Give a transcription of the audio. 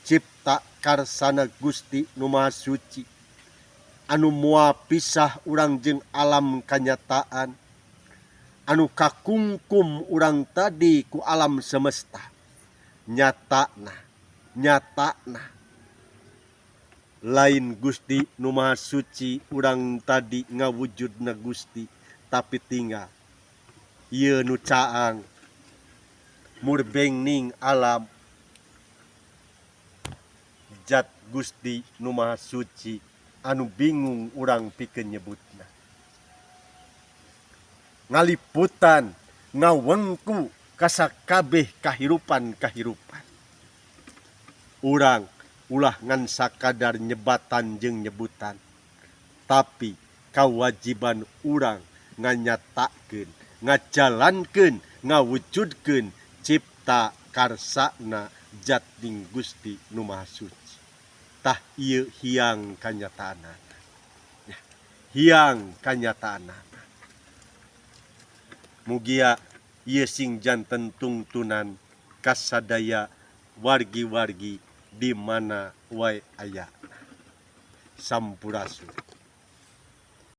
Cipta karsana Gusti nu Maha Suci anu moal pisah urang jeung alam kanyataan, anu kakungkum urang tadi ku alam semesta. Nyatana, nyatana lain Gusti nu Maha Suci urang tadi ngawujudna Gusti, tapi tinggal ieu nu caang murbengning alam zat Gusti nu Maha Suci anu bingung urang pikeun nyebutna, ngaliputan, ngawengku kasakabeh kahirupan. Kahirupan urang ulah ngan sakadar nyebatan jeung nyebutan, tapi kewajiban urang nganyatakeun, ngajalankeun, ngawujudkeun cipta karsana zat ning Gusti nu Maha Suci. Tah, ieu hiang kanyataanana ya, hiang kanyataanana. Mugia ieu sing janten tungtunan kasadaya wargi-wargi di mana wae aya. Sampurasun.